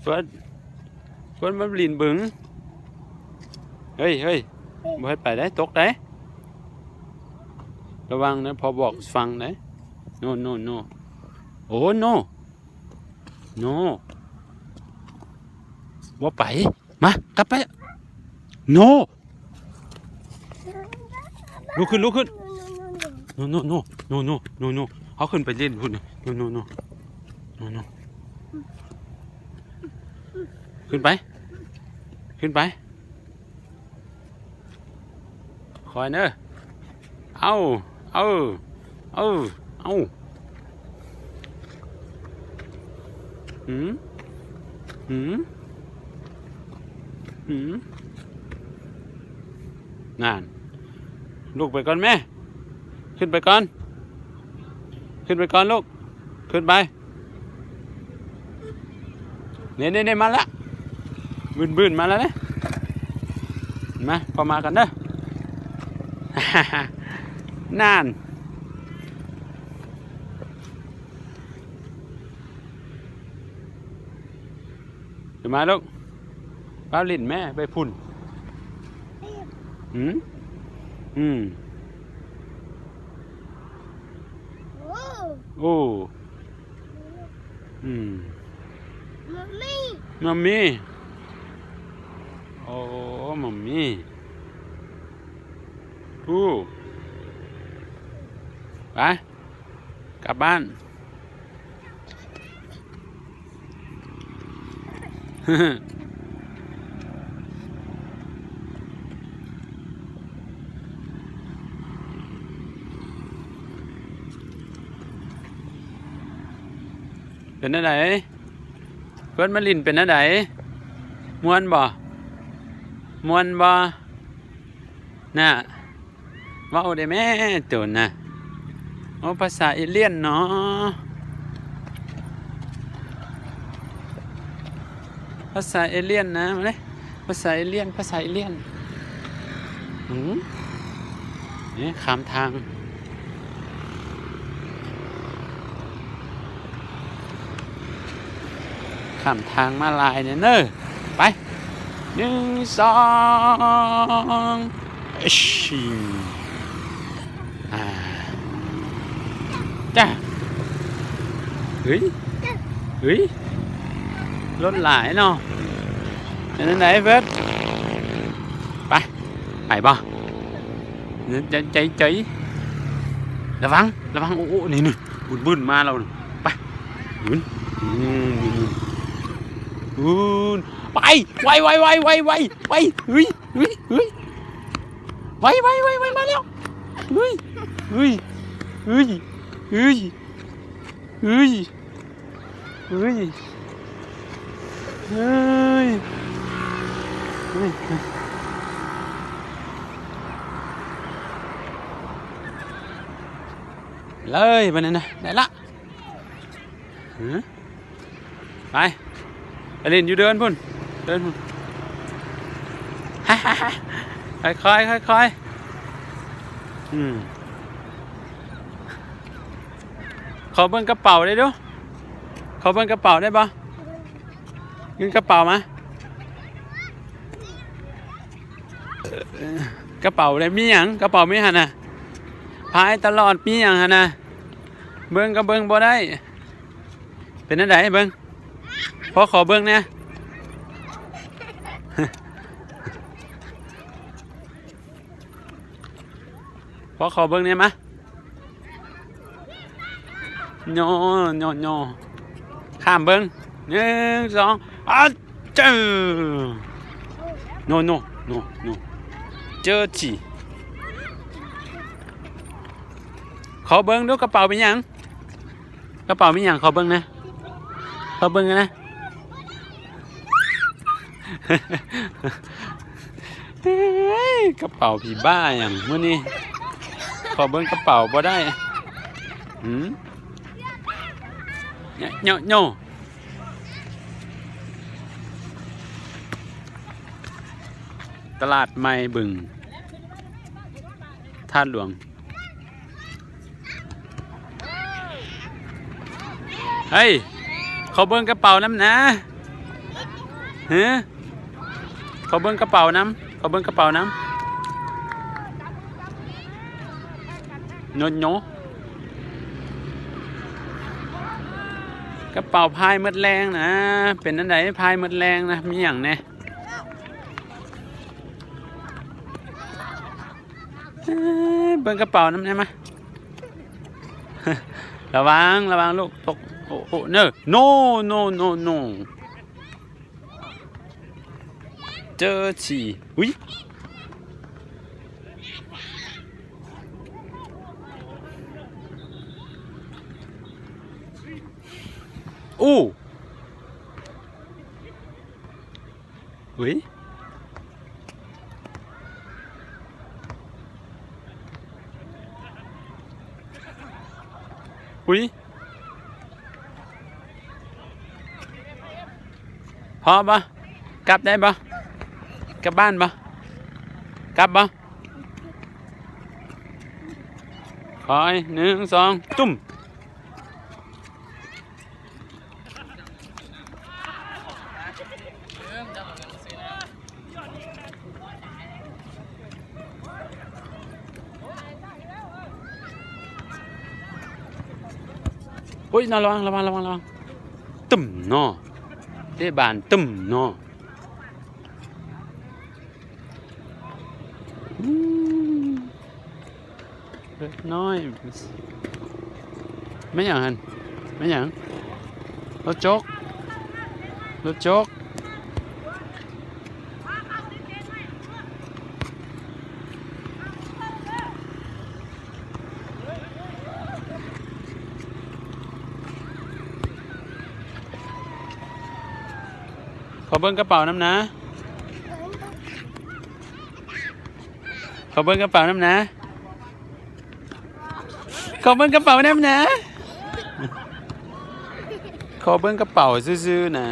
ເພິດ ເພິດມາຫຼິ້ນບຶງ. ເຮີ້ຍ ເຮີ້ຍ ບໍ່ໃຫ້ໄປໄດ໋ ຕົກໄດ໋. ລະວັງນະ ພໍ່ບອກຟັງໄດ໋. ໂນ ໂນ ໂນ ໂອ້ ໂນ ໂນ ບໍ່ໄປ. ມາ ກັບໄປ. ໂນ ລຸກຂຶ້ນ ລຸກຂຶ້ນ. ໂນ ໂນ ໂນ ໂນ ໂນ ໂນ ໂນ ເຮົາຂຶ້ນໄປຫຼິ້ນພຸ້ນ. ໂນ ໂນ ໂນ ໂນ ໂນ ຂຶ້ນໄປ ຂຶ້ນໄປ. ຄ່ອຍເດີ. ເອົາ ເອົາ ເອົາ ເອົາ. ຫືມ ຫືມ ຫືມ. ນັ້ນ ລຸກໄປກ່ອນແມ່. ຂຶ້ນໄປກ່ອນ ຂຶ້ນໄປກ່ອນລູກ ຂຶ້ນໄປ. ນີ້ໆໆ ມາລະ ບືນໆ ມາລະເດ້. ມາ ພໍ່ມາກັນເດີ. ນັ້ນ ຂຶ້ນມາລູກ ຟ້າວຫຼິ້ນແມ່ ໄປພຸ້ນ. ຫືມ ອືມ ໂອ້ ໂອ້ ອືມ ມັມມີ້ ມັມມີ້ ໂອ້ ມັມມີ້ ໂອ້ ໄປ ກັບບ້ານ. ເປັນແນວໃດ? ເພິ່ນມາຫຼິ້ນເປັນແນວໃດ? ມ່ວນບໍ່? ມ່ວນບໍ່? ນະ ເວົ້າໄດ້ແມ້ໂຕນະ. ໂອ້ ພາສາເອລຽນເນາະ ພາສາເອລຽນນະ ມາເດ້ ພາສາເອລຽນ ພາສາເອລຽນ. ຫືມ ນີ້ ຂ້າມທາງ ຂ້າມທາງມ້າລາຍແດ່ເນີ. ໄປ ໜຶ່ງ ສອງ ເອີ ອ່າ ຈ້າ ເຮີ້ຍ ເຮີ້ຍ ລົດຫຼາຍເນາະ. ເປັນຈັ່ງໃດເພິ່ນ? ໄປ ໄປບໍ່? ໃຈ ໃຈ ໃຈ ລະວັງ ລະວັງ ໂອ້ ໂອ້ ນີ້ ນີ້ ບຶ້ນ ບຶ້ນ ມາແລ້ວ ໄປ ບຶ້ນ ອືມ ບຶ້ນ ໄປ ໄວ ໄວ ໄວ ໄວ ໄວ ເຮີ້ຍ ເຮີ້ຍ ເຮີ້ຍ ໄວ ໄວ ໄວ ໄວ ມາແລ້ວ ເຮີ້ຍ ເຮີ້ຍ ເຮີ້ຍ ເຮີ້ຍ ເຮີ້ຍ ເຮີ້ຍ ເຮີ້ຍ ເຮີ້ຍ ເລີຍ ບາດນີ້ນະ ໄດ້ລະ ຫື ໄປ ໄປຫຼິ້ນຢູ່ເດີ່ນພຸ້ນ ເດີ່ນພຸ້ນ ຄ່ອຍໆ ຄ່ອຍໆ ອືມ. ຂໍເບິ່ງກະເປົາໄດ້ດູ ຂໍເບິ່ງກະເປົາໄດ້ບໍ່? ເງິນກະເປົາມາ ກະເປົາໄດ້ ມີຫຍັງ? ກະເປົາມີຫັ້ນນະ ພາຍຕະຫຼອດ ມີຫຍັງຫັ້ນນະ? ເບິ່ງກະເບິ່ງບໍ່ໄດ້ ເປັນແນວໃດ? ເບິ່ງ ພໍ່ຂໍເບິ່ງແດ່ ພໍ່ຂໍເບິ່ງແດ່ ມາ. ໂນ ໂນ ໂນ ຂ້າມເບິ່ງ ໜຶ່ງ ສອງ ອາ ເຈີ ໂນ ໂນ ໂນ ໂນ ເຈີຈີ ຂໍເບິ່ງດູ ກະເປົາມີຫຍັງ? ກະເປົາມີຫຍັງ? ຂໍເບິ່ງແດ່ ຂໍເບິ່ງແດ່. ເຮີ້ຍ ກະເປົາຜີບ້າຫຍັງມື້ນີ້ ຂໍເບິ່ງກະເປົາບໍ່ໄດ້ ຫື ໂຍະ ໂຍະ ໂຍະ. ຕະຫຼາດໃໝ່ບຶງທາດຫຼວງ. ເຮີ້ຍ ຂໍເບິ່ງກະເປົານຳນະ. ຮະ? ຂໍເບິ່ງກະເປົານຳ ຂໍເບິ່ງກະເປົານຳ. ໂນ ໂນ ກະເປົາພາຍໝົດແລງນະ. ເປັນອັນໃດພາຍໝົດແລງນະ? ມີຫຍັງແດ່? ເອີ ເບິ່ງກະເປົານຳແດ່ມາ. ລະວັງ ລະວັງລູກຕົກ. ໂອ້ ໂອ້ ເນີ ໂນ ໂນ ໂນ ໂນ. ເຈີຊີ ອຸ້ຍ ອູ້ ອຸ້ຍ ອຸ້ຍ. ພໍບໍ່? ກັບໄດ້ບໍ່? ກັບບ້ານບໍ່? ກັບບໍ່? ຄອຍ ໜຶ່ງ ສອງ ຕຸ້ມ. ໂອ້ຍ ນະ ລະວັງ ລະວັງ ລະວັງ ລະວັງ. ຕຶ້ມເນາະ ເຕະບານຕຶ້ມເນາະ. ອືມ ເດັກນ້ອຍ ແມ່ນຫຍັງຫັ້ນ? ແມ່ນຫຍັງ? ລົດຈົກ ລົດຈົກ. ຂໍເບິ່ງກະເປົານຳນະ. ຂໍເບິ່ງກະເປົານຳນະ. ຂໍເບິ່ງກະເປົານຳນະ. ຂໍເບິ່ງກະເປົາຊື່ໆນະ.